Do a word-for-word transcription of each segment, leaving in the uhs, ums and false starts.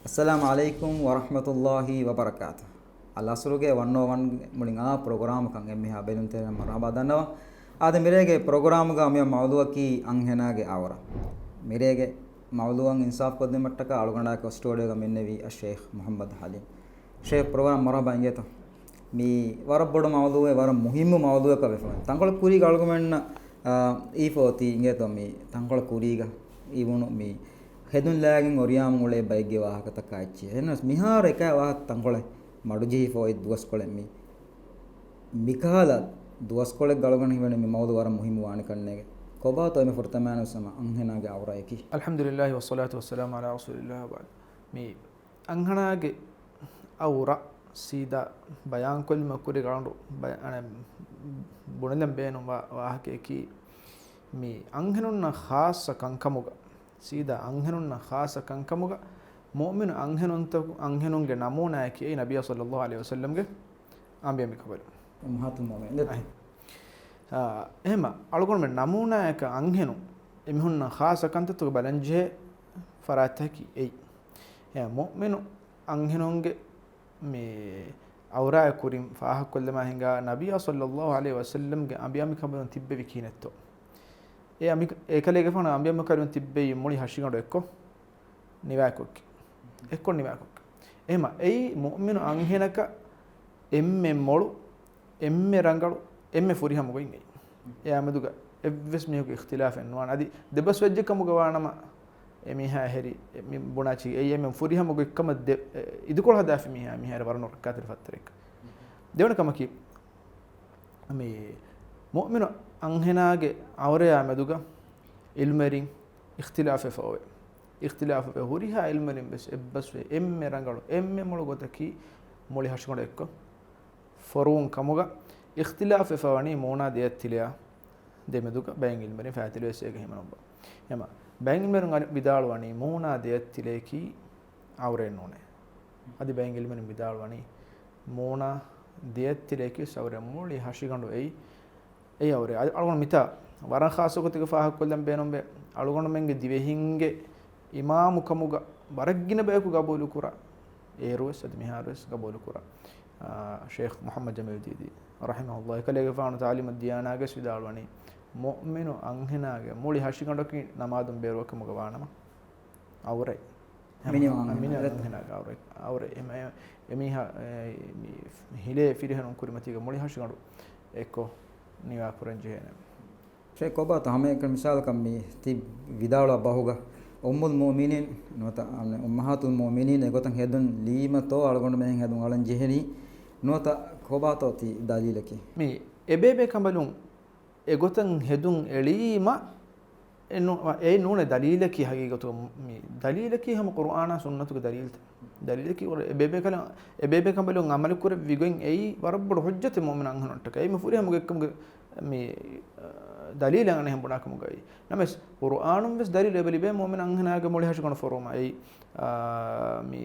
އައްސަލާމު ޢަލައިކުމް ވަރަޙްމަތުﷲި ވަބަރަކާތު. އަލްޢަޞްރުގެ ވަން އޯ ވަން މުޅިން އާ ޕްރޮގްރާމަކަށް އެންމެހާ ބެލުންތެރިންނަށް މަރުޙަބާ ދަންނަވަން. އާދެ، މިރޭގެ ޕްރޮގްރާމުގަ މި މައުޟޫޢަކީ އަންހެނާގެ އައުރަ. މިރޭގެ މައުޟޫޢަށް އިންސާފް ކޮށްދިނުމަށްޓަކާ އަޅުގަނޑާއެކު ސްޓޫޑިއޯގަ މި އިންނެވީ އައްޝޭޚް މުޙައްމަދު ޙަލީމް. ޝޭޚް، ޕްރޮގްރާމް މަރުޙަބާ އިނގޭތޯ. މީ ވަރަށް ބޮޑު މައުޟޫޢެއް، ވަރަށް މުހިއްމު މައުޟޫޢަކަށް ވެފަ. ތަންކޮޅެއް ކުރީގަ އަޅުގަނޑުމެންނަށް، އާ، އީފޯތީ އިނގޭތޯ މީ ތަންކޮޅެއް ކުރީގަ އިވުނު މީ ހެދުން ލާގެން އޮރިޔާމު އުޅޭ ބައެއްގެ ވާހަކަތަކާ އެއްޗެއް. އެހެނަސް މިހާރު އެކާ ވާހަކަ ތަންކޮޅެއް މަޑުޖެހިފަ އޮތް ދުވަސްކޮޅެއް މީ. މިކަހަލަ ދުވަސްކޮޅެއް އަޅުގަނޑަށް ހީވަނީ މި މައުޟޫޢު ވަރަށް މުހިއްމު ވާނެ ކަންނޭގެ. ކޮބާތޯ އެންމެ ފުރަތަމައިން ވެސް ހަމަ އަންހެނާގެ އައުރައަކީ؟ އަލްޙަމްދުލިއްލާހި ވައްޞަލާތު ވައްސަލާމު ޢަލާ ރަސޫލިއްލާހި ވަބަޢްދު. މި އަންހެނާގެ އައުރަ ސީދާ ބަޔާންކޮށްލުމަށް ކުރިގަ އަޅުގަނޑު ބަޔާ-، އަނެއް ބުނެލަން ބޭނުންވާ ވާހަކައަކީ، މި އަންހެނުންނަށް ޚާއްޞަ ކަންކަމުގަ، ސީދާ އަންހެނުންނަށް ޚާއްޞަ ކަންކަމުގަ މުއުމިނު އަންހެނުންތަކު-، އަންހެނުންގެ ނަމޫނާއަކީ އެއީ ނަބިއްޔާ ޞައްލައްލާހު ޢަލައިހި ވަސައްލަމްގެ އަނބިޔަމިކަނބަލުން. އުއްމަހާތުލް މުއުމިނީން. އަހި. އާ، އެހެންމަ އަޅުގަނޑުމެން ނަމޫނާއަކަށް އަންހެނުން އެމީހުންނަށް ޚާއްޞަ ކަންތައްތަކުގަ ބަލަންޖެހޭ ފަރާތްތަކަކީ އެއީ. އެ މުއުމިނު އަންހެނުންގެ މި އައުރާއެއް ކުރިން ފާހަގަކޮށްލަމާ ހިނގާ ނަބިއްޔާ ޞައްލައްލާހު ޢަލައިހި ވަސައްލަމްގެ އަނބިޔަމިކަނބަލުން ތިއްބެވި ކިހިނެއްތޯ؟ އެ އަނބި-، އެކަލޭގެފާނު އަނބިޔަމިކަނބަލުން ތިއްބެވި މުޅި ހަށިގަނޑު އެއްކޮށް ނިވާކޮށްގެން. އެއްކޮށް ނިވާކޮށްގެން. އެހެންމަ އެއީ މުއުމިނު އަންހެނަކަށް އެންމެ މޮޅު، އެންމެ ރަނގަޅު، އެންމެ ފުރިހަމަ ގޮތް އެއީ. އެއާ މެދުގަ އެއްވެސް މީހަކު އިޚްތިލާފެއް ނުވާނެ. އަދި ދެބަސް ވެއްޖެ ކަމުގަ ވާނަމަ، އެ މީހާ އެހެރީ، އެ މި ބުނާ ޗީ، އެއީ އެންމެ ފުރިހަމަ ގޮތްކަމަށް ދެ-، އެ އިދިކޮޅު ހަދާފި މީހާ، މީހާ ވަރަށް ނުރައްކާތެރި ފައްތަރެއް. ދެވަނަ ކަމަކީ، މި މުއުމިނު އަންހެނާގެ އައުރަޔާ މެދުގަ ޢިލްމުވެރިން އިޚްތިލާފްވެފަ އޮވޭ. އިޚްތިލާފްވެ ހުރިހާ ޢިލްމުވެރިން ވެސް އެއްބަސްވެ އެންމެ ރަނގަޅު، އެންމެ މޮޅު ގޮތަކީ މުޅި ހަށިގަނޑު އެއްކޮށް ފޮރުވުން ކަމުގަ އިޚްތިލާފްވެފަ ވަނީ މޫނާ ދެއަތްތިލަޔާ ދެމެދުގަ ބައެއް ޢިލްމުވެރިން ފައިތިލަވެސް އޭގަ ހިމެނުން ބާ. އެމަ ބައެއް ޢިލްމުވެރިން ވިދާޅުވަނީ މޫނާ ދެއަތްތިލަޔަކީ އައުރައެއް ނޫނޭ. އަދި ބައެއް ޢިލްމުވެރިން ވިދާޅުވަނީ މޫނާ ދެއަތްތިލަޔަކީ އައުރަ މުޅި ހަށިގަނޑު އެއީ. އެއީ އައުރަ. އަ-، އަޅުގަނޑު މިތާ ވަރަށް ޚާއްޞަ ގޮތެއްގަ ފާހަގަކޮށްލަން ބޭނުންވޭ. އަޅުގަނޑުމެންގެ ދިވެހިންގެ އިމާމުކަމުގަ ވަރަށް ގިނަ ބަޔަކު ގަބޫލުކުރާ، އޭރުވެސް އަދި މިހާރުވެސް ގަބޫލުކުރާ، އާ، ޝޭޚް މުޙައްމަދު ޖަމީލު ދީދީ ރަޙިމަހުﷲ. އެކަލޭގެފާނު ތަޢުލީމުއްދިޔާނާގަވެސް ވިދާޅުވަނީ، މުއުމިނު އަންހެނާގެ މުޅި ހަށިގަނޑަކީ ނަމާދުން ބޭރުވާ ކަމުގަ ވާނަމަ، އައުރަ. މިނިވަން މިނިވަން އަންހެނާގެ އައުރަ. އައުރަ. އެ-، އެ-، އެމީހާ، އެ، މި ހިލޭ ފިރިހެނުން ކުރިމަތީގަ މުޅި ހަށިގަނޑު އެއްކޮށް ނިވާ ކުރަން ޖެހޭނެ. ޝޭޚް ކޮބާތޯ ހަމައެކަނި މިސާލަކަށް މި ތި ވިދާޅުވާ ބަހުގަ އުއްމުލް މުއުމިނީން ނުވަތަ އަން-، އުއްމަހާތުލް މުއުމިނީން އެގޮތަށް ހެދުން ލީމަތޯ އަޅުގަނޑުމެން ހެދުން އަޅަން ޖެހެނީ ނުވަތަ ކޮބާތޯ ތި ދަލީލަކީ؟ މި އެބޭބޭ ކަނބަލުން އެގޮތަށް ހެދުން އެޅީމަ އެ ނޫ-، އެ ނޫނެ ދަލީލަކީ ހަގީގަތުގަ މި ދަލީލަކީ ހަމަ ޤުރުއާނާ ސުންނަތުގެ ދަލީލްތައް. ދަލީލަކީ އެ ބޭބޭކަލުން، އެ ބޭބޭ ކަނބަލުން ޢަމަލު ކުރެއްވި ގޮތް އެއީ ވަރަށް ބޮޑު ޙުއްޖަތެއް މުއުމިން އަންހެނުންނަށްޓަކައި. އެއީ މި ފުރިހަމަ ގޮތްކަމުގެ މި، އަ، ދަލީލެއް އަނެއްހެން ބުނާ ކަމުގައި. ނަމަވެސް ޤުރުއާނުން ވެސް ދަލީލު އެބަ ލިބޭ މުއުމިން އަންހެނާގެ މުޅި ހަށިގަނޑު ފޮރުވުމަށް. އެއީ، އާ، މި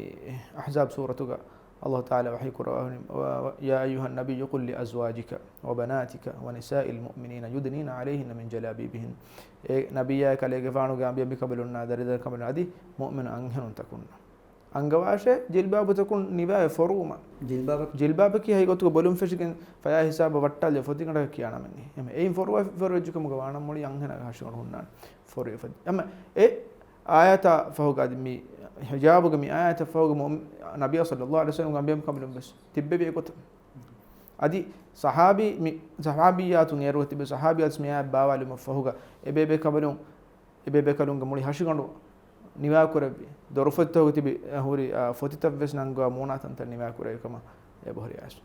އަޙްޒާބް ސޫރަތުގަ ﷲ ތަޢާލާ ވަޙީ ކުރައްވާ، "يا أيها النبي قل لأزواجك وبناتك ونساء المؤمنين يدنين عليهن من جلابيبهن." އޭ ނަބިއްޔާ، ކަލޭގެފާނުގެ އަނބިޔަމިކަނބަލުންނާ ދަރިދަރިކަނބަލުން އަދި މުއުމިނު އަންހެނުންތަކުންނަށް އަންގަވާށޭ ޖިލްބާބުތަކުން ނިވާ ފޮރުވުމަށް. ޖިލްބާބަކީ؟ ޖިލްބާބަކީ ހަގީގަތުގަ ބޮލުން ފެށިގެން ފަޔާ ހިސާބަށް ވައްޓާލި ފޮތިގަނޑަކަށް ކިޔާ ނަމެއް. އެހެން އެއިން ފޮރުވާ-، ފޮރުވެއްޖެ ކަމުގަ ވާނަމަ މުޅި އަންހެނާގެ ހަށިގަނޑު ހުންނާނެ ފޮރުވި ފަދަ. އެމަ އެ އާޔަތާ ފަހުގަ އަދި މި ހިޖާބުގެ މި އާޔަތަށް ފަހުގަ މު-، ނަބިއްޔާ ޞައްލައްލާހު ޢަލައިހި ވަސައްލަމްގެ އަނބިޔަމިކަނބަލުން ވެސް ތިއްބެވި އެގޮތަށް. އަދި ޞަޙާބީ މި، ޞަޙާބިއްޔާތުން އޭރު ތިބި ޞަޙާބިއްޔާތު މި އާޔަތް ބާވާލުމަށް ފަހުގަ އެ ބޭބޭކަނބަލުން، އެ ބޭބޭކަލުންގެ މުޅި ހަށިގަނޑު ނިވާކުރެއްވި، ދޮރުފޮތްތަކުގަ ތިބި ހުރި، އާ، ފޮތިތައް ވެސް ނަންގަވާ މޫނާ ތަންތަން ނިވާކުރެއްވި ކަމަށް އެބަހުރި އައިސް.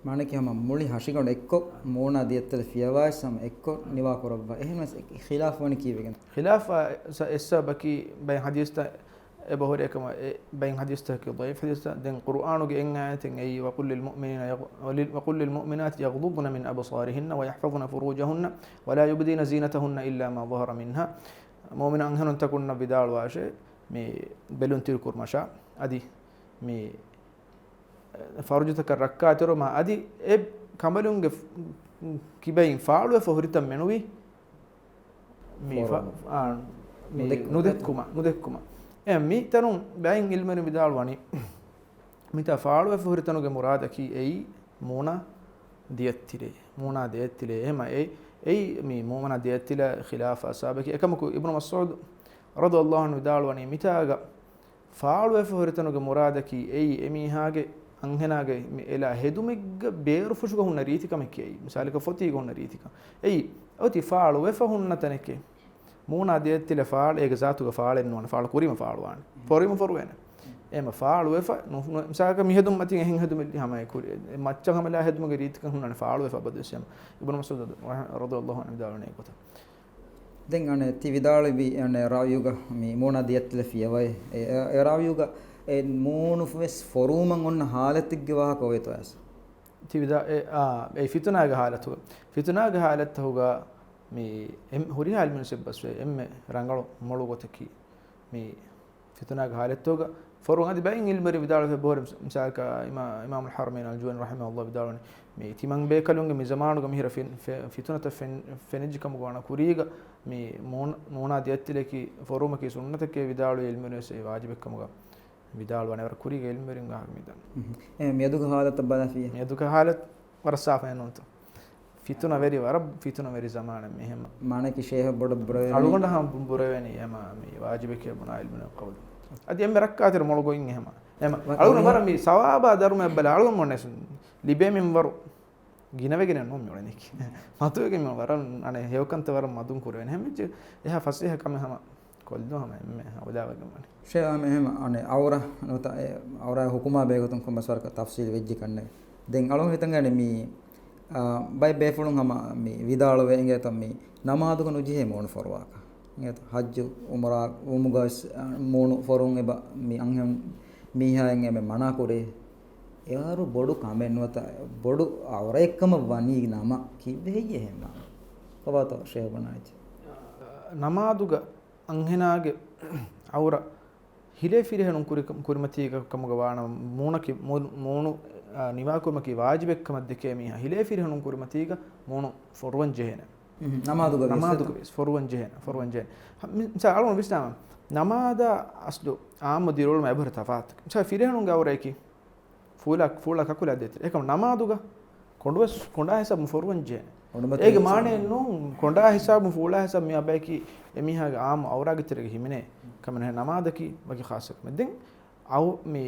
މާނައަކީ ހަމަ މުޅި ހަށިގަނޑު އެއްކޮށް، މޫނާ ދެއަތްތަލެއް ފިޔަވާ ވެސް ހަމަ އެއްކޮށް ނިވާކުރައްވާ. އެހެންވެސް އެ ޚިލާފު ވަނީ ކީއްވެގެން؟ ޚިލާފާ ސަ-، އެއް ސަބަބަކީ ބައެއް ޙަދީޘްތައް އެބަހުރި އެކަމަށް، އެ ބައެއް ޙަދީޘްތަކަކީ ޟަޢީފު ޙަދީޘްތައް. ދެން ޤުރުއާނުގެ އެއް އާޔަތެއް އެއީ، "وقل للمؤمنين يغ-، ولل-، وقل للمؤمنات يغضضن من أبصارهن ويحفظن فروجهن ولا يبدين زينتهن إلا ما ظهر منها." މުއުމިން އަންހެނުންތަކުންނަށް ވިދާޅުވާށޭ، މި ބެލުން ތިރިކުރުމަށާ، އަދި މި ފަރުޖުތަކަށް ރައްކާތެރިވުމާ، އަދި އެ ކަނބަލުންގެ ކިބައިން ފާޅުވެފަ ހުރިތަން މެނުވީ މި ފަ-، ފޯރު. އާ، މި ނުދެއްކު-، ނުދެއްކުމަށް، ނުދެއްކުމަށް. އެ މި ތަނުން ބައިން އިލްމުވެރިން ވިދާޅުވަނީ، މިތާ ފާޅުވެފަ ހުރި ތަނުގެ މުރާދަކީ އެއީ މޫނާ ދިޔައްތިލޭ. މޫނާ ދިޔައްތިލޭ. އެހެމަ އެ، އެއީ މި މޫނާ ދިޔައްތިލާ ޚިލާފަށް ސާބަކީ. އެކަމަކު އިބްނު މަސްޢޫދު ރަޟިޔަﷲ ޢަންހު ވިދާޅުވަނީ، މިތާގަ ފާޅުވެފަ ހުރި ތަނުގެ މުރާދަކީ އެއީ އެމީހާގެ އަންހެނާގެ މި އެލާ ހެދުމެއްގަ ބޭރުފުށުގަ ހުންނަ ރީތިކަމެކޭ. މިސާލަކަށް ފޮތީގަ ހުންނަ ރީތިކަން. އެއީ އޮތީ ފާޅުވެފަ ހުންނަ ތަނެކޭ. މޫނާ ދިޔައްތިލަ ފާޅު، އޭގެ ޒާތުގަ ފާޅެއް ނުވާނެ، ފާޅު ކުރީމަ ފާޅުވާނެ. ފޮރުވީމަ ފޮރުވޭނެ. އެމަ ފާޅުވެފަ ނު-، ނު-، މިސާލަކަށް މި ހެދުން މަތިން އެހެން ހެދުމެއް ހަމަ އެ ކުރި-، އެ މައްޗަށް ހަމަލާ ހެދުމުގެ ރީތިކަން ހުންނާނެ ފާޅުވެފަ އަބަދުވެސް އެމަ. އިބްނު މަސްޢޫދު ރަޟިޔަﷲ ޢަންހު ވިދާޅުވަނީ ގޮތަށް. ދެން އަނެއް ތި ވިދާޅުވި އަނެއް ރާވިޔުގަ މި މޫނާ ދިޔައްތިލަ ފިޔަވައި، އެ، އެ، އެ ރާވިޔުގަ އެ މޫނު ވެސް ފޮރުވުމަށް އޮންނަ ހާލަތެއްގެ ވާހަކަ އޮވޭތޯ އައިސް؟ ތި ވިދާ-، އެ، އާ، އެ ފިތުނާގެ ހާލަތުގަ، ފިތުނާގެ ހާލަތުގަ މި އެން-، ހުރިހާ އިލްމުވެރިން އެއްބަސްވޭ، އެންމެ ރަނގަޅު މޮޅު ގޮތަކީ މި ފިތުނާގެ ހާލަތުގަ ފޮރުވުން. އަދި ބައިން އިލްމުވެރިން ވިދާޅުވެ ބޮހެރެ މިސާލަކަށް އިމާ-، އިމާމުލް ޙަރަމައިން އަލްޖުވައިނީ ރަޙިމަހުﷲ ވިދާޅުވަނީ، މި ތިމަން ބޭކަލުންގެ މި ޒަމާނުގަ މިހިރަ ފި-، ފެ-، ފިތުނަތައް ފެން-، ފެނިއްޖެ ކަމުގަ ވާނަ ކުރީގަ މި މޫން-، މޫނާ ދިޔައްތިލަކީ ފޮރުވުމަކީ ސުންނަތެކޭ ވިދާޅުވި އިލްމުވެރިން ވެސް އެ ވާޖިބެއް ކަމުގަ ވިދާޅުވާނެ. ވަރަށް ކުރީގެ އިލްމުވެރިން ވާހަކަ މިދަން. އެ މިއަދުގެ ހާލަތަށް ބަލާފިއްޔާ؟ މިއަދުގެ ހާލަތު ވަރަށް ސާފައެއް ނޫންތޯ؟ ފިތުނަ ވެރި، ވަރަށް ފިތުނަ ވެރި ޒަމާނެއް މި ހަމަ. މާނަކީ ޝޭހަށް ބޮޑަށް ބުރަވެނީ. އަޅުގަނޑަށް ހަމަ ބު-، ބުރަވެނީ ހަމަ މި ވާޖިބެކޭ ބުނާ އިލްމުވެރިން ޤައުލު. އަދި އެންމެ ރައްކާތެރި މޮޅު ގޮތް އެހެމަ. އެހެމަ. ވަ-، އަޅުގަނޑު ވަ-، ވަރަށް މި ސަވާބާ ދަރުމައެއް ބަލާ އަޅުގަނޑު މޮނެސް ލިބޭ މިންވަރު ގިނަވެގެނެއް ނޫން މިއުޅެނީކީ. މަތުވެގެން މި ވަރަށް އަނެއް ހެޔޮކަންތައް ވަރަށް މަދުން ކުރެވެން. ހަމަ އެހާ ފަސޭހަ ކަމެއް ހަމަ ކޮށްލުން ހަމަ އެންމެ އައުލާވެގެން ވަނީ. ޝޭހް އާމެ އެހެމަ އަނެއް އައުރާ ނުވަތަ އެ އައުރާ ހުކުމާ ބެހޭގޮތުން ކޮންމެސް ވަރަކަށް ތަފްސީލް ވެއްޖެ ކަންނެ. ދެން އަޅުގަނޑު ހިތަންގަނޑި މި، އާ، ބައެއް ބޭފުޅުން ހަމަ މި ވިދާޅުވޭ އިނގޭތަ މި ނަމާދުގަ ނުޖެހޭ މޫނު ފޮރުވާކަށް. އިނގޭތަ ޙައްޖު އުމްރާ ވުމުގަ ވެސް، އާ، މޫނު ފޮރުވުން އެބަ މި އަންހެން މީހާއިން އެންމެ މަނާ ކުރޭ. އެވަރު ބޮޑު ކަމެއް ނުވަތަ ބޮޑު އައުރައެއްކަމަށް ވަނީ ނަމަ ކިއްވެ ހެއްޔޭ އެހެން؟ ކޮބާތޯ ޝޭހް ބުނާ އެއްޗެއް؟ ނަމާދުގަ އަންހެނާގެ އައުރަ ހިލޭ ފިރިހެނުން ކުރި-، ކުރިމަތީގަ ކަމުގަ ވާނަމަ މޫނަކީ މޫ-، މޫނު، އާ، ނިވާކުރުމަކީ ވާޖިބެއް ކަމަށް ދެކޭ މީހާ ހިލޭ ފިރިހެނުން ކުރިމަތީގަ މޫނު ފޮރުވަން ޖެހޭނެ. ނަމާދުގަ ވިޔަސް ނަމާދުގަ ވިޔަސް ފޮރުވަން ޖެހޭނެ، ފޮރުވަން ޖެހޭނެ. ހަ، މި-، މިސާ އަޅުގަނޑު ވިސްނާމަ. ނަމާދާ އަސްލު އާއްމު ދިރިއުޅުމަށް އެބަހުރި ތަފާތު. މިސާ ފިރިހެނުންގެ އައުރައަކީ ފޫލާ، ފޫޅާ ކަކުލާ ދޭތެރޭ. އެކަމަ ނަމާދުގަ ކޮނޑުވެސް ކޮނޑާ ހިސާބުން ފޮރުވަން ޖެހޭނެ. އެއީގެ މާނައެއް ނޫން، ކޮނޑާ ހިސާބުން ފޫޅާ ހިސާބު މި އަބަޔަކީ އެމީހާގެ އާއްމު އައުރާގެ ތެރޭގަ ހިމެނޭ ކަމެއް ނޫން. ނަމާދަކީ ވަކި ޚާއްޞަ ކަމެއް. ދެން އައު މި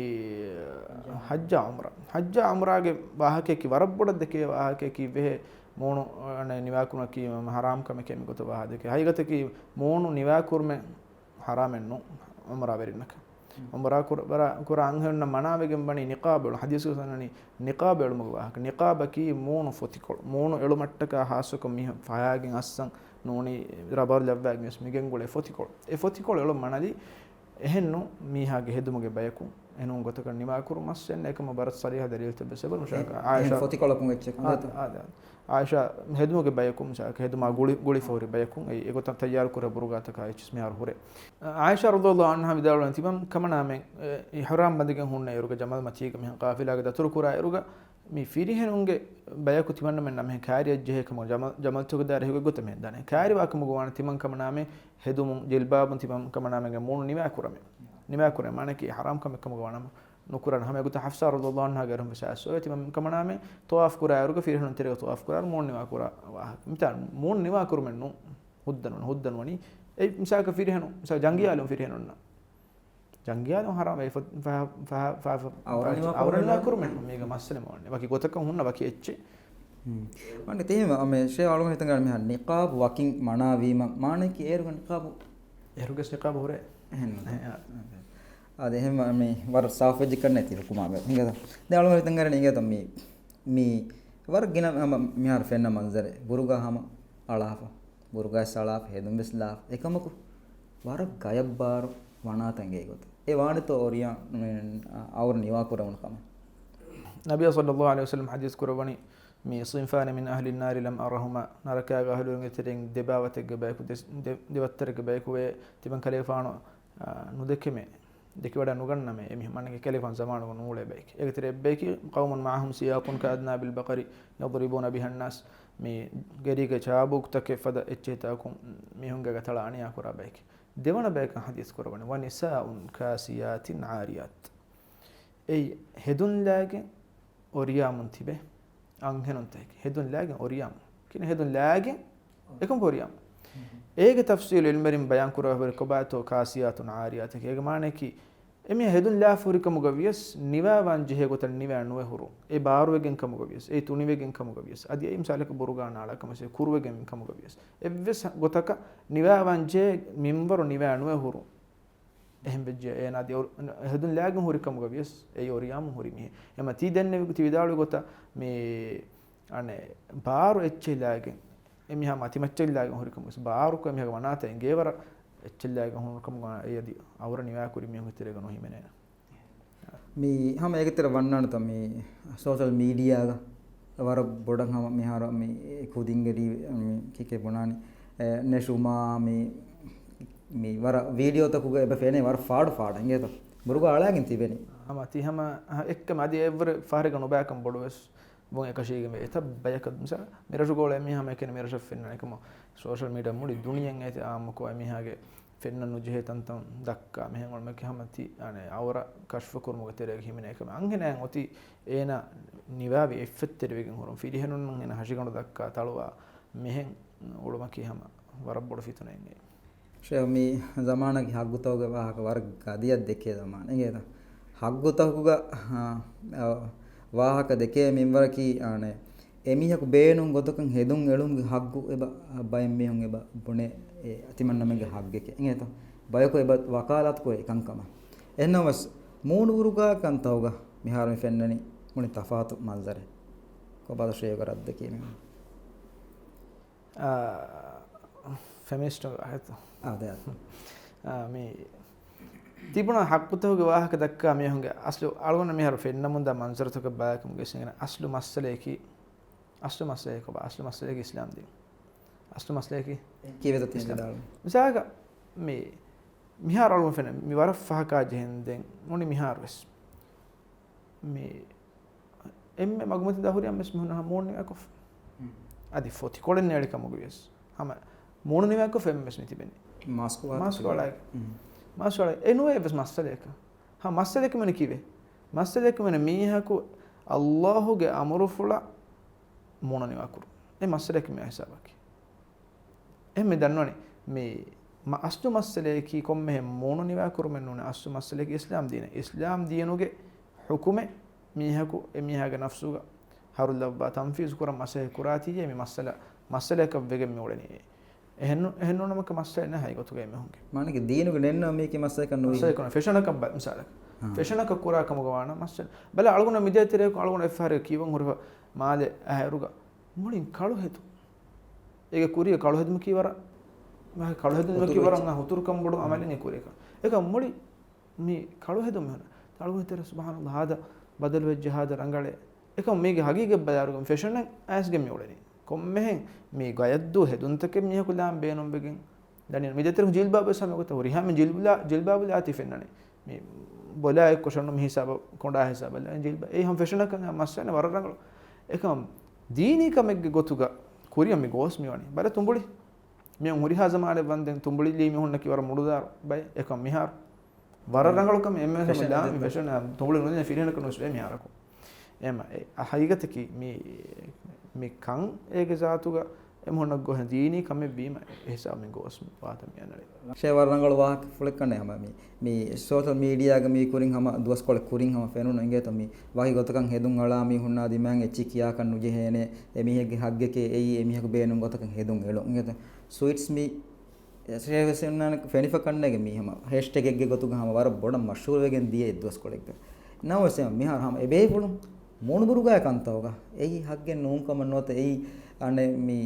ޙައްޖާ ޢުމްރާ. ޙައްޖާ ޢުމްރާގެ ވާހަކައަކީ ވަރަށް ބޮޑަށް ދެކޭ ވާހަކައަކީ ވެހޭ މޫނު، އަނެއް، ނިވާކުރުމަކީ ހަރާމް ކަމެކޭ މިގޮތަށް ވާހަކަ ދެކޭ. ހަގީގަތަކީ މޫނު ނިވާކުރުމެއް ހަރާމެއް ނޫން ޢުމްރާވެރިންނަކަށް. ޢުމްރާ ކުރ-، ކުރާ އަންހެނުންނަށް މަނާވެގެން ވަނީ ނިޤާބު އެޅުން. ޙަދީޘްގަ ވަނީ ނިޤާބު އެޅުމުގެ ވާހަކަ. ނިޤާބަކީ މޫނު ފޮތިކޮޅު. މޫނު އެޅުމަށްޓަކާ ޚާއްޞަކޮށް މީހުން ފަޔާގެން އައްސަން ނޫނީ ރަބަރު ލައްވާގެން ވެސް މިގެންގުޅޭ ފޮތިކޮޅު. އެ ފޮތިކޮޅު އެޅުން މަނަލީ އެހެންނު މީހާގެ ހެދުމުގެ ބަޔަކުން އެނޫން ގޮތަކަށް ނިވާކުރުން މައްސަލަ އެކަމަށް ވަރަށް ސަރީޙަ ދަލީލްތައް ވެސް އެބަ ނުޝާކަ. އެ-، އެހެން އާއިޝާ ފޮތިކޮޅަކުން އެއްޗެއް އާ، އާ، އާ. އާއިޝާ ހެދުމުގެ ބަޔަކުން މިސާލަކަށް ހެދުމާ ގުޅި، ގުޅި ފޯރި ބަޔަކުން އެ، އެގޮތަށް ތައްޔާރު ކުރޭ ބުރުގާތަކާ އެއްޗިސް މިހާރު ހުރޭ. އާއިޝާ ރަޟިޔަﷲ ޢަންހާ ވިދާޅުވަނީ ތިމަން ކަމަނާމެން، އެ، އިޙްރާމް ބަނދެގެން ހުންނަ އިރުގަ ޖަމަލް މަތީގަ މިހެން ޤާފިލާގެ ދަތުރު ކުރާ އިރުގަ މި ފިރިހެނުންގެ ބަޔަކު ތިމަންނަމެން ނަމަހެން ކާރިއަށް ޖެހޭ ކަމަށް ޖަމަލް، ޖަމަލްތަކުގެ ދާއިރާ ހިގޮތް ގޮތަށް މިހެން ދާނެ. ކާރިވާ ކަމުގަ ވާނެ ތިމަން ކަމަނާމެން ހެދުމުން، ޖިލްބާބުން ތިމަން ކަމަނާމެންގެ މޫނު ނިވާ ކުރަމެ. ނިވާ ކުރެ މާނައަކީ ޙަރާމް ކަމެއް ކަމުގަ ވާނަމަ ނުކުރާނެ. ހަމަ އެގޮތަށް ޙަފްޞާ ރަޟިޔަﷲ ޢަންހާގެ އަރުން ވެސް އައިސް އޮވޭ ތިމަން ކަމަނާމެން ޠަވާފް ކުރާ އިރުގަ ފިރިހެނުން ތެރޭގަ ޠަވާފް ކުރާ މޫނު ނިވާ ކުރާ ވާހަކަ. މިތާ މޫނު ނިވާ ކުރުމެއް ނޫން. ހުއްދަން ވަނީ، ހުއްދަން ވަނީ. އެ މިސާލަކަށް ފިރިހެނުން، މިސާލަކަށް ޖަނގިޔާލުން ފިރިހެނުންނަށް. ޖަނގިޔާލުން ހަރާމް އެ ފަ-، ފަ-، ފަ-، ފަ-، އައުރަ ނިވާ އައުރަ ކުރުމެއް ނޫން. ނިވާ ކުރުމެއް ނޫން. މީގަ މައްސަލަ މައުން. ވަކި ގޮތަކަށް ހުންނަ ވަކި އެއްޗެއް. ހުން. ވަންނަ ތެހެމަ އަމެ ޝޭ އަޅުގަނޑު ހިތަންގަނޑި މިހާ ނިޤާބު ވަކިން މަނާވީމަ މާނައަކީ އޭރުގަ ނިޤާބު. އޭރުގަސް ނިޤާބު ހުރޭ. އެހެން. އެ، އާ. އާދެ އެހެން މަ-، މި ވަރަށް ސާފުވެއްޖެ ކަންނޭ ތި ހުކުމާ ބެ. އިނގޭތަ؟ ދެ އަޅުގަނޑު ހިތަންގަނޑި އިނގޭތަ މި، މި ވަރަށް ގިނަ ހަމަ މިހާރު ފެންނަ މަންޒަރެއް. ބުރުގާ ހަމަ އަޅާފަ. ބުރުގާ ސަޅާފަ، ހެދުން ވެސް ލާފަ. އެކަމަކު ވަރަށް ގަޔަށް ބާރު ވަނާތަންގެ ގޮތަށް. އެ ވާނެތޯ އޮރިޔާ، މި، އަ-، އައުރު ނިވާ ކުރެވުނު ކަމަށް. ނަބިއްޔާ ޞައްލައްލާހު ޢަލައިހި ވަސައްލަމް ޙަދީޘް ކުރައްވަނީ، މި صنفان من أهل النار لم أرهما، ނަރަކާގެ އަހުލުވެރިންގެ ތެރެއިން ދެބާވަތެއްގެ ބަޔަކު، ދެ-، ދެ-، ދެވައްތަރެއްގެ ބަޔަކު ވޭ، ތިމަން ކަލޭފާނު، އާ، ނުދެކެމޭ، ދެކިވަޑައި ނުގަންނަމޭ، އެމީހުން މާނައަކީ ކަލޭފާނު ޒަމާނުގަ ނޫޅޭ ބަޔެކޭ. އޭގެ ތެރެ އެއްބަޔަކީ قوم معهم سياط كأذناب البقر يضربون بها الناس. މި ގެރީގެ ޗާބޫކުތަކެއް ފަދަ އެއްޗެހިތާކު މީހުންގެ ތަޅާ އަނިޔާ ކުރާ ބަޔެކޭ. ދެވަނަ ބަޔަކަށް ޙަދީޘް ކުރައްވަނީ، ވަނިސާއުން ކާސިޔާތިން ޢާރިޔާތް. އެއީ ހެދުން ލާގެން އޮރިޔާމުން ތިބޭ އަންހެނުންތަކެކޭ. ހެދުން ލާގެން އޮރިޔާމުން. ކިނެ ހެދުން ލާގެން އެކަމަކު އޮރިޔާމުން. އޭގެ ތަފްސީލު ޢިލްމުވެރިން ބަޔާން ކުރައްވާފަ ކޮބާތޯ ކާސިޔާތުން ޢާރިޔާތަކީ. އޭގެ މާނައަކީ، އެމީހާ ހެދުން ލާފަ ހުރިކަމުގަ ވިޔަސް، ނިވާވާން ޖެހޭ ގޮތަށް ނިވާ ނުވެ ހުރުން. އެ ބާރުވެގެން ކަމުގަ ވިޔަސް، އެ ތުނިވެގެން ކަމުގަ ވިޔަސް. އަދި އެއީ މިސާލަކަށް ބުރުގާ ނާޅާ ކަމަށް ކުރުވެގެން ކަމުގަ ވިޔަސް. އެއްވެސް ގޮތަކަށް ނިވާވާން ޖެހޭ މިންވަރު ނިވާ ނުވެ ހުރުން. އެހެން ވެއްޖެ އޭނާ އަދި އޮރ-، ހެދުން ލާގެން ހުރި ކަމުގަ ވިޔަސް، އެއީ އޮރިޔާމުން ހުރި މީހެއް. އެމަ ތީ ދެންނެވި ތި ވިދާޅުވި ގޮތަށް މި އަނެއް ބާރު އެއްޗެއް ލާގެން، އެމީހާ މަތިމައްޗަށް ލާގެން ހުރި ކަމުގަ ވިޔަސް، ބާރުކޮށް އެމީހާގެ ވަނާތައް އެނގޭވަރަށް އެއްޗެއް ލާގެން ހުރި ކަމުގަ އެއީ އަދި އަވަރަށް ނިވާ ކުރި މީހުންގެ ތެރޭގަ ނުހިމެނޭނެ. މި ހަމަ އޭގެ ތެރޭ ވަންނާނެތަ މި ސޯޝަލް މީޑިއާގަ ވަރަށް ބޮޑަށް ހަމަ މިހާރު މި ކުދިންގެ ޑީ-، މި ކިކޭ ބުނާނީ، އެ، ނެށުމާ މި، މި ވަރަށް ވީޑިއޯތަކުގަ އެބަ ފެނޭ ވަރަށް ފާޑު ފާޑަށް އިނގޭތަ؟ ބުރުގާ އަޅާގެން ތިބެނީ. ހަމަ ތި ހަމަ އެއްކަމެއް އަދި އެއްވަރު ފަހަރެއްގަ ނުބައިކަން ބޮޑުވެސް ވުން އެކަށީގެންވޭ. އެތައް ބަޔަކަށް މިސާ މިރަށުގަ އުޅޭ މީހާ ހަމަ އެކަނި މިރަށަށް ފެންނަން އެކަމަށް ސޯޝަލް މީޑިއާ މުޅި ދުނިޔެއަށް އޭތި އާއްމުކޮށް އެމީހާގެ ފެންނަން ނުޖެހޭ ތަންތަން ދައްކާ މިހެން އުޅުމަކީ ހަމަ ތި އަނެއް އަވަރަށް ކަޝްފު ކުރުމުގެ ތެރޭގަ ހިމެނޭ އެކަމެއް. އަންހެނާއަށް އޮތީ އޭނާ ނިވާވި އެއްފަތްތެރިވެގެން ހުރުން ފިރިހެނުންނަށް އޭނާ ހަށިގަނޑު ދައްކާ ތަޅުވާ މިހެން އުޅުމަކީ ހަމަ ވަރަށް ބޮޑު ފިތުނައެއް. ޝޭޚް، މި ޒަމާނަކީ ހައްގުތަކުގެ ވާހަކަ ވަރަށް ގަދަޔަށް ދެކޭ ޒަމާނެއް އިނގޭތަ؟ ހައްގުތަކުގަ، އާ، އާ، ވާހަކަ ދެކޭ މިންވަރަކީ، އާނެ، އެމީހަކު ބޭނުން ގޮތަކަށް ހެދުން އެޅުމުގެ ހައްގު އެބަ، ބައެއް މީހުން އެބަ ބުނޭ، އެ ތިމަންނަމެންގެ ހައްގެކޭ އިނގޭތަ؟ ބަޔަކު އެބަ ވަކާލާތު ކުރޭ އެކަންކަމަށް. އެހެންނަމަވެސް، މޫނުބުރުގާ ކަންތަކުގަ މިހާރު މި ފެންނަނީ މުޅި ތަފާތު މަންޒަރެއް. ކޮބާތޯ ޝޭޚްގެ ރައްދަކީ މި؟ އާ، ފެމިނިސްޓުންގެ ވާހަކަތައް. އާ، ދެ. އާ، މި ތިބުނަ ހައްގުތަކުގެ ވާހަކަ ދައްކާ މީހުންގެ އަސްލު އަޅުގަނޑަށް މިހާރު ފެންނަމުންދާ މަންޒަރުތަކަށް ބަލާލިކަމުގަ އަސްލު މައްސަލައަކީ، އަސްލު މައްސަލައަކީ ކޮބާ؟ އަސްލު މައްސަލައަކީ އިސްލާމް ދީން. އަސްލު މައްސަލައަކީ ކީއްވެތޯ ތި އިސްލާމް. ވިދާޅުވީ؟ މިސާލަކަށް މި މިހާރު އަޅުގަނޑު ފެންނަ މި ވަރަށް ފަހަކާ ޖެހެންދެން މުނި މިހާރުވެސް. މި އެންމެ މަގުމަތިން ދާ ހުރި އެންމެސް މީހުން މޫނު ނިވާކޮށްފަ. އަދި ފޮތިކޮޅެއް ނޭޅި ކަމުގަ ވިޔަސް ހަމަ މޫނު ނިވާކޮށްފަ އެންމެސް މި ތިބެނީ. މާސްކު ވާ މާސްކު އަޅާގެ. މާސްކު އަޅާގެ. އެ ނުވޭ އެއްވެސް މައްސަލައަކަށް. ހަ، މައްސަލައަކަށް މި ކީއްވެ؟ މައްސަލައަކަށް މި މީހަކު އައްލާހުގެ އަމުރުފުޅަށް މޫނު ނިވާކުރުން. އެ މައްސަލައަކަށް މި ހިސާބަކީ. އެހެން މި ދަންނަވަނީ މި މަ-، އަސްލު މައްސަލައަކީ ކޮންމެހެން މޫނު ނިވާކުރުމެއް ނޫނޭ. އަސްލު މައްސަލައަކީ އިސްލާމް ދީނެއް. އިސްލާމް ދީނުގެ ޙުކުމެއް މީހަކު އެމީހާގެ ނަފްސުގަ ހަރުލައްވާ ތަންފީޒު ކުރަން މަސައްކަތް ކުރާތީއޭ މި މައްސަލަ، މައްސަލައަކަށް ވެގެން މި އުޅެނީ. އެހެން ނު-، އެހެން ނޫން ނަމަކަށް މައްސަލައެއް ނެތް ހަގީގަތުގައި މީހުންގެ. މާނައަކީ ދީނުގެ ނެތް ނަމަ މީކީ މައްސަލައަކަށް ނުވި. މައްސަލައަކަށް ނުވި. ފެޝަނަކަށް ބަ-، މިސާލަކަށް. ހާ. ފެޝަނަކަށް ކުރާ ކަމުގަ ވާނަމަ މައްސަލަ. ބަލަ އަޅުގަނޑަށް މިދޭތެރޭގަ އަޅުގަނޑު އެއްފަހަރެއް ކިޔަވަން ހުރިފަ މާލެ އަހައިރުގަ މުޅިން ކަޅު ހެދުން. އޭގެ ކުރިއަށް ކަޅު ހެދުމަކީ ވަރަށް، ކަޅު ހެދުން ވަރަށް ހުތުރު އެއްޗެއް. އަންނަ ހުތުރުކަން ބޮޑު އަމަލެއް ކުރިއަކަށް. އެކަމް މުޅި މި ކަޅު ހެދުން މިހުން. އަޅުގަނޑު ތެރޭ ސުބްޙާނަﷲ ހާދަ ބަދަލުވެއްޖެ ހާދަ ރަނގަޅޭ. އެކަމް މީގެ ހަގީގަތް ބަލާއިރުގަ ފެޝަނަށް އައިސްގެން މި އުޅެނީ. ކޮންމެހެން މި ގަޔަށްދޫ ހެދުންތަކެއް މީހަކު ލާން ބޭނުންވެގެން ދަނީ. މި ދޭތެރޭ ޖިލްބާބު ވެސް ހަމަ ގޮތަށް ހުރިހާ މި ޖިލްބުލާ-، ޖިލްބާބު ލާތީ ފެންނަނީ. މި ބޮލާއެއް ކޮށަން މި ހިސާބަށް ކޮނޑާ ހިސާބަށް ލާ ޖިލްބާ. އެއީ ހަމަ ފެޝަނަކަށް މައްސަލަ ވަރަށް ރަނގަޅު. އެކަމް ދީނީ ކަމެއްގެ ގޮތުގަ ކުރިއަށް މި ގޯސް މިވަނީ. ބަލަ ތުނބުޅި. މި ހުރިހާ ޒަމާނެއް ވަންދެން ތުނބުޅިލީ މީހުންނަކީ ވަރަށް މުޑުދާރު ބައެއް. އެކަމް މިހާރު ވަރަށް ރަނގަޅު ކަމެއް އެންމެ ފެޝަން މި ފެޝަން ތުނބުޅި ނުލިން ފިރިހެނަކަށް ނުވެސް ވޭ މިހާރަކު. އެމަ އެ ހަގީގަތަކީ މި، މި ކަން އޭގެ ޒާތުގަ އެމީހުންނަށް ގޮހެ ދީނީ ކަމެއް ވީމަ އެ ހިސާބު މި ގޯސް ވާތަ މި އަންނަނީ. ޝޭ ވަރަށް ރަނގަޅު ވާހަކަފުޅެއް ކަންނޭ ހަމަ މި، މި ސޯޝަލް މީޑިއާގަ މި ކުރިން ހަމަ ދުވަސްކޮޅެއް ކުރިން ހަމަ ފެނުނު އިނގޭތޯ މި ވަކި ގޮތަކަށް ހެދުން އަޅާ މީހުންނާ ދިމާއިން އެއްޗެއް ކިޔާކަށް ނުޖެހޭނެ، އެ މީހެއްގެ ހައްގެކޭ އެއީ އެ މީހަކު ބޭނުން ގޮތަކަށް ހެދުން އެޅުން އިނގޭތޯ. ސުވީޓްސް މި ޝޭ ވެސް އޮންނާނެ ފެނިފަ ކަންނޭގެ މީ ހަމަ ހޭޝްޓެގެއްގެ ގޮތުގަ ހަމަ ވަރަށް ބޮޑަށް މަޝްހޫރުވެގެން ދިޔަ އެއް ދުވަސްކޮޅެއްގަ. ނަމަވެސް މިހާރު ހަމަ އެބޭފުޅުން މޫނުބުރުގާ ކަންތަކުގަ އެއީ ހައްގެއް ނޫން ކަމަށް ނުވަތަ އެއީ އަނެއް މި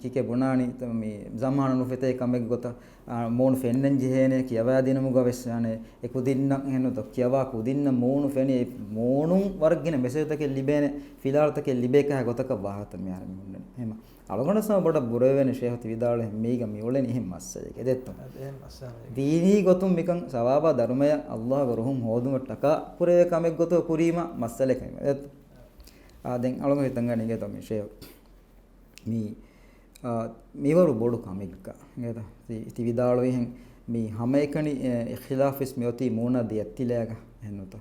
ކިކެ ބުނާނީ މި ޒަމާނު ނުފެތޭ ކަމެއް ގޮތަށް، އާ، މޫނު ފެންނަން ޖެހޭނެ ކިޔަވާދިނުމުގަ ވެސް އަނެއް އެ ކުދިންނަށް އެހެންނުތޯ ކިޔަވާ ކުދިންނަށް މޫނު ފެނި އެ މޫނުން ވަރަށް ގިނަ މެސެޖުތަކެއް ލިބޭނެ، ފިލާވަޅުތަކެއް ލިބޭ ކަހަ ގޮތަކަށް ވާހަކަ މިހާރު މި ހުންނަނީ. އެހެން އަޅުގަނޑަށް ހަމަ ބޮޑަށް ބުރަވެވޭނެ ޝޭހު ތި ވިދާޅުވި މީގަ މި އުޅެނީ އެހެން މައްސަލައެއް އެދެއްތޯ. އަދި އެހެން މައްސަލައެއް. ދީނީ ގޮތުން މިކަން ސަވާބާ ދަރުމަޔަށް އައްލާހުގެ ރުހުން ހޯދުމަށް ޓަކާ ކުރެވޭ ކަމެއް ގޮތަށް ކުރީމަ މައްސަލައެއް ކަމެއް އެދެއްތޯ. އާ، ދެން އަޅުގަނޑު ހިތަށް ގަނެގެތޯ މި ޝޭހު. މީ، އާ، މިވަރު ބޮޑު ކަމެއްގަ. ތި، ތި ވިދާޅުވިހެން މީ ހަމައެކަނި، އެ، އިޚްތިލާފްވެސް މިއޮތީ މޫނާ ދެއަތްތިލައިގަ އެހެންނުތަ؟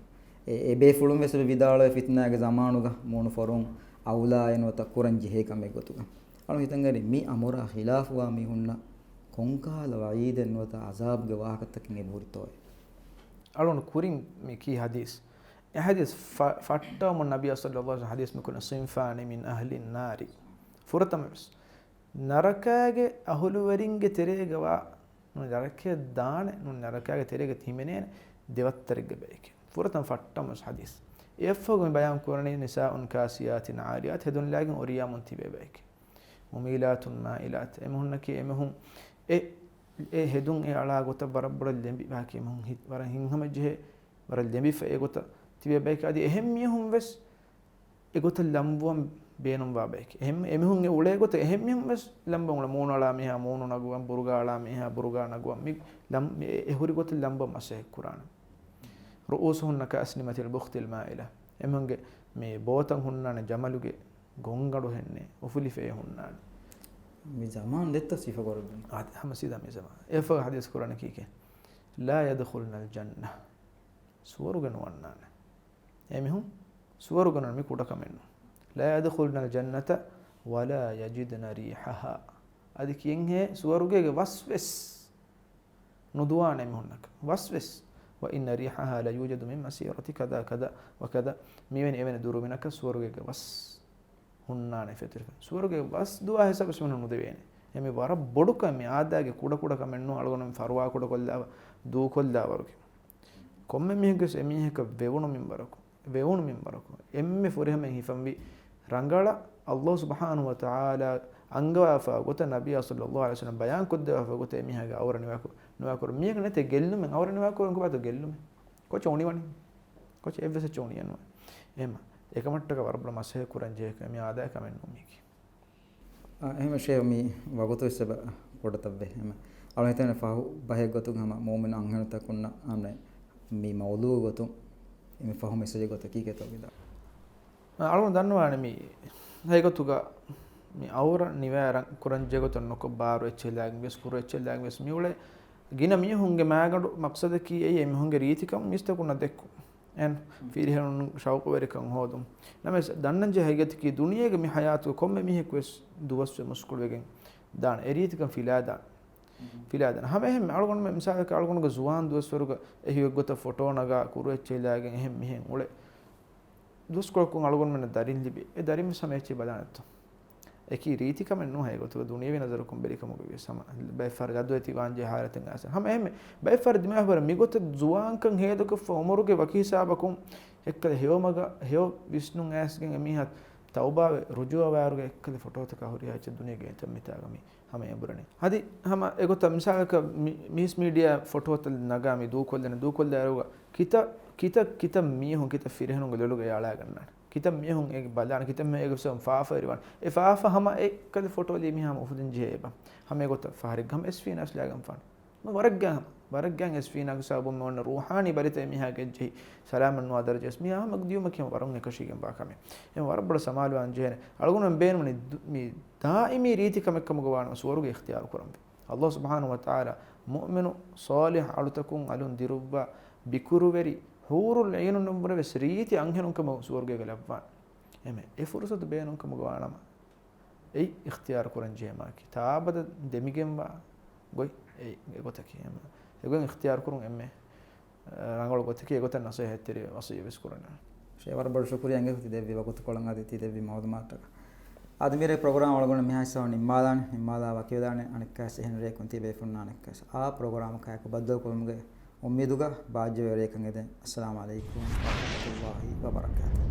އެ، އެބޭފުޅުން ވެސް ވިދާޅުވެ ފިތްނާގެ ޒަމާނުގަ މޫނު ފޮރުން އައުލާއެއް ނުވަތަ ކުރަން ޖެހޭ ކަމެއް ގޮތުގަ. އަޅު ހިތަށް އަރި މި އަމުރާ ޚިލާފުވާ މީހުންނަށް ކޮންކަހަލަ ވަޢީދެއް ނުވަތަ ޢަޒާބުގެ ވާހަކަތަކެއް އެބަހުރިތޯއޭ؟ އަޅުން ކުރިން މި ކީ ޙަދީޘް. އެ ޙަދީޘް ފަ-، ފައްޓަވަމުން ނަބިއްޔާ ޞައްލައްލާހު ޢަލައިހި ވަސައްލަމަ ޙަދީޘް މި ކުރިން، "صِنْفَانِ مِنْ أَهْلِ النَّارِ." ފުރަތަމަވެސް ނަރަކާގެ އަހުލުވެރިންގެ ތެރޭގަ ވާ، ނު ނަރަކަޔަށް ދާނެ، ނު ނަރަކާގެ ތެރޭގަ ހިމެނޭނެ ދެވައްތަރެއްގެ ބައެކޭ. ފުރަތަމަ ފައްޓަމަވެސް ޙަދީޘް. އެއަށްފަހު މި ބަޔާން ކުރަނީ، "نِسَاءٌ كَاسِيَاتٌ عَارِيَاتٌ." ހެދުން ލާގެން އޮރިޔާމުން ތިބޭ ބައެކޭ. مُمِيلَاتٌ مَائِلَاتٌ. އެމީހުންނަކީ އެމީހުން އެ، އެ ހެދުން އެ އަޅާ ގޮތަށް ވަރަށް ބޮޑަށް ލެނބި ބައެކޭ. އެމީހުން ހި-، ވަރަށް ހިތްހަމަޖެހޭ، ވަރަށް ލެނބިފަ އެ ގޮތަށް ތިބޭ ބައެކޭ. އަދި އެހެން މީހުން ވެސް އެގޮތަށް ލަނބުވަން ބޭނުންވާ ބައެކޭ. އެހެން، އެމީހުން އެ އުޅޭ ގޮތަށް އެހެން މީހުން ވެސް ލަނބުވަން އުޅޭ. މޫނު އަޅާ މީހާ މޫނު ނަގުވަން، ބުރުގާ އަޅާ މީހާ ބުރުގާ ނަގުވަން. މި ލަން-، މި އެ، އެ ހުރި ގޮތަށް ލަނބުވަން މަސައްކަތް ކުރާނެ. "رُءُوسُهُنَّ كَأَسْنِمَةِ الْبُخْتِ الْمَائِلَةِ." އެމީހުންގެ މި ބޯތައް ހުންނާނެ ޖަމަލުގެ ގޮންގަނޑު ހެންނޭ، އުފުލިފައޭ ހުންނާނެ. މި ޒަމާން ދެއްތޯ ސިފަ ކުރެއްވުނީ؟ އާދެ، ހަމަ ސީދާ މި ޒަމާން. އެއަށްފަހު ޙަދީޘް ކުރާނެ ކީކޭ؟ "لَا يَدْخُلْنَ الْجَنَّةَ." ސުވަރުގެ ނުވަންނާނެ. އެމީހުން ސުވަރުގެ ނުވަން، މި ކުޑަ ކަމެއް ނޫން. "لَا يَدْخُلْنَ الْجَنَّةَ وَلَا يَجِدْنَ رِيحَهَا." އަދި ކިއެއްހޭ ސުވަރުގޭގެ ވަސް ވެސް ނުދުވާނެ އެމީހުންނަކަށް. ވަސް ވެސް. "وَإِنَّ رِيحَهَا لَيُوجَدُ مِنْ مَسِيرَةِ كَذَا كَذَا وَكَذَا." މިވެނި އެވެނި ދުރުމިނަކަށް ސުވަރުގޭގެ ވަސް ހުންނާނެ ފެތުރިފަ. ސުވަރުގޭ ވަސް ދުވާ ހިސާބަށް މިނޫން ނުދެވޭނެ. އެ މި ވަރަށް ބޮޑު ކަމެއް، އާދައިގެ ކުޑަ ކުޑަ ކަމެއް ނޫން. އަޅުގަނޑު މި ފަރުވާ ކުޑަކޮށްލާ، ދޫކޮށްލާ ވަރުގެ. ކޮންމެ މީހެއްގެ ވެސް އެމީހަކަށް ވެވުނު މިންވަރަކު، ވެވުނު މިންވަރަކު އެންމެ ފުރިހަމައިން ހިފަންވީ ރަނގަޅަށް އައްލާހު ސުބްޙާނަހު ވަތަޢާލާ އަންގަވާފަ ގޮތަށް، ނަބިއްޔާ ޞައްލައްލާހު ޢަލައިހި ވަސައްލަމަ ބަޔާން ކޮށްދެވާފަ ގޮތަށް އެމީހާގެ އައުރަ ނިވާކު-، ނިވާކުރުން. މީހަކަށް ނެތޭ ގެއްލުމެއް، އައުރަ ނިވާކުރުން ކޮބާތޯ ގެއްލުމެއް؟ ކޮޗަށް އުނިވަނީ؟ ކޮޗަށް އެއްވެސް އެއްޗެއް އުނިއެއްނުވާ. އެހެމަ، އެކަމަށްޓަކައި ވަރަށް ބޮޑަށް މަސައްކަތް ކުރަން ޖެހޭ ކަމެއް މި އާދައިގެ ކަމެއް ނޫން މީކީ. އާ، އެހެމަ ޝޭހް މި ވަގުތު ވެސް އެބަ ކުޑަތައްވޭ. އެހެމަ، އަޅު ހިތަން ފަހު ބަހެއް ގޮތުން ހަމަ މުއުމިނު އަންހެނުންތަކުންނަށް އަންނަ މި މައުޟޫޢު ގޮތުން އެންމެ ފަހު މެސެޖެއް ގޮތަކީ ކޭތޯ ވިދާ. އަޅުގަނޑު ދަންނަވާނެ މި ހަގީގަތުގަ މި އައުރަ ނިވާ ރަން ކުރަން ޖެހޭ ގޮތަށް ނުކޮށް، ބާރު އެއްޗެއް ލާގެން ވެސް، ކުރު އެއްޗެއް ލާގެން ވެސް މި އުޅޭ ގިނަ މީހުންގެ މާގަނޑު މަޤްޞަދަކީ އެއީ އެމީހުންގެ ރީތިކަން މީސްތަކުންނަށް ދެއްކުން. އެހެން ފިރިހެނުން ޝައުޤުވެރިކަން ހޯދުން. ނަމަވެސް ދަންނަންޖެހޭ ހަގީގަތަކީ ދުނިޔޭގެ މި ޙަޔާތުގަ ކޮންމެ މީހަކު ވެސް ދުވަސްވެ މުސްކުޅިވެގެން ދާނެ. އެ ރީތިކަން ފިލާދާނެ. ފިލާދާނެ. ހަމަ އެހެން އަޅުގަނޑުމެން މިސާލަކަށް އަޅުގަނޑުގެ ޒުވާން ދުވަސްވަރުގަ އެހީ އެއްގޮތަށް ފޮޓޯ ނަގާ ކުރު އެއްޗެއް ލާގެން އެހެން މިހެން އުޅެ ދުވަސްކޮޅަކުން އަޅުގަނޑުމެންނަށް ދަރިން ލިބި. އެ ދަރިން ވެސް ހަމަ އެއްޗެއް ބަލާނެތޯ؟ އެކީ ރީތިކަމެއް ނޫން ހަގީގަތުގަ ދުނިޔެވީ ނަޒަރަކުން ބެލިކަމުގަ ވިޔަސް ހަމަ ބައެއް ފަހަރު ގަދުވެތި ވާންޖެހޭ ހާލަތެއް އައިސް. ހަމަ އެހެންމެ ބައެއް ފަހަރު ދިމާވާ މިގޮތަށް ޒުވާންކަން ހޭދަކޮށްފަ އުމުރުގެ ވަކި ހިސާބަކުން އެއްކަލަ ހެޔޮ މަގަށް ހެޔޮ ވިސްނުން އައިސްގެން އެމީހާ ތައުބާވެ ރުޖޫޢަވާއިރުގަ އެއްކަލަ ފޮޓޯތަކާ ހުރިހާ އެއްޗެއް ދުނިޔޭގެ އެތައް މިތާގަ މި ހަމަ އެބުރަނީ. އަދި ހަމަ އެގޮތަށް މިސާލަކަށް މި-، މީސް މީޑިއާ ފޮޓޯތައް ނަގާ މި ދޫކޮށްލަނީ، ދޫކޮށްލާއިރުގަ ކިތައް، ކިތައް، ކިތައް މީހުން، ކިތައް ފިރިހެނުންގެ ލޮލުގަ އެ އަޅާގަންނާނެ. ކިތައް މީހުން އޭގެ ބަލާނެ، ކިތައް މީހުން އޭގެ ފާފަވެރިވާނެ. އެ ފާފަ ހަމަ އެއްކަލަ ފޮޓޯ ލިޔެ މީހާ ހަމަ އުފުދިން ޖެހޭ އެބަ. ހަމަ އެގޮތަށް ފަހަރެއްގަ ހަމަ އެސްފީނާސް ލާގަންފާނެ. ވަރަށް ގާ-، ވަރަށް ގާތް އެސްފީނާގެ ސަބަބުން މި އޮންނަ ރޫޙާނީ ބަލިތައް އެމީހާގެ އެއްޗެހި ސަލާމަތް ނުވާ ދަރަޖަ ވެސް މީހާ ހަމަ ދިޔުމަކީ ހަމަ ވަރުން އެކަށީގެންވާ ކަމެއް. އެ ވަރަށް ބޮޑަށް ސަމާލުވާން ޖެހޭނެ. އަޅުގަނޑުމެން ބޭނުމަނީ ދު-، މި ދާއިމީ ރީތި ކަމެއް ކަމުގަ ވާނަމަ ސުވަރުގެ އިޚްތިޔާރު ކުރަންވީ. އައްލާހު ސުބްޙާނަހު ވަތަޢާލާ މުއުމިނު ޞާލިޙު އަޅުތަކުން އަލުން ދިރުއްވާ ބިކުރުވެރި ޙޫރުލް ޢީނުންނަށްވުރެ ވެސް ރީތި އަންހެނުން ކަމަށް ސުވަރުގޭގަ ލައްވާނެ. އެމެ އެ ފުރުޞަތު ބޭނުން ކަމުގަ ވާނަމަ އެއީ އިޚްތިޔާރު ކުރަން ޖެހޭ މާކީ. ތާއަބަދަށް ދެމިގެންވާ ގޮތް އެއީ އެގޮތަކީ. އެމެ އެގޮތް އިޚްތިޔާރު ކުރުން އެންމެ ރަނގަޅު ގޮތަކީ އެގޮތަށް ނަޞޭޙަތްތެރި ވަޞިއްޔަތް ވެސް ކުރަން. ޝޭ ވަރަށް ބޮޑު ޝުކުރިއްޔާ އިނގޭ ތި ދެއްވި ވަގުތުކޮޅަށް އަދި ތި ދެއްވި މަޢުލޫމާތަކަށް. އަދި މިރޭ ޕްރޮގްރާމް އަޅުގަނޑު މިހާ ހިސާބަށް ނިންމާލާނެ، ނިންމާލާ ވަކިވެލާނެ. އަނެއްކާސް އެހެން ރެއަކުން ތިބޭފުޅުންނާ އަނެއްކާސް އާ ޕްރޮގްރާމަކާއެކު ބައްދަލުކުރުމުގެ އުއްމީދުގަ ބާއްޖަވެރި ރެއަކަށް އެދެން. އައްސަލާމު ޢަލައިކުމް ވަރަޙްމަތުﷲ ވަބަރަކާތުހު.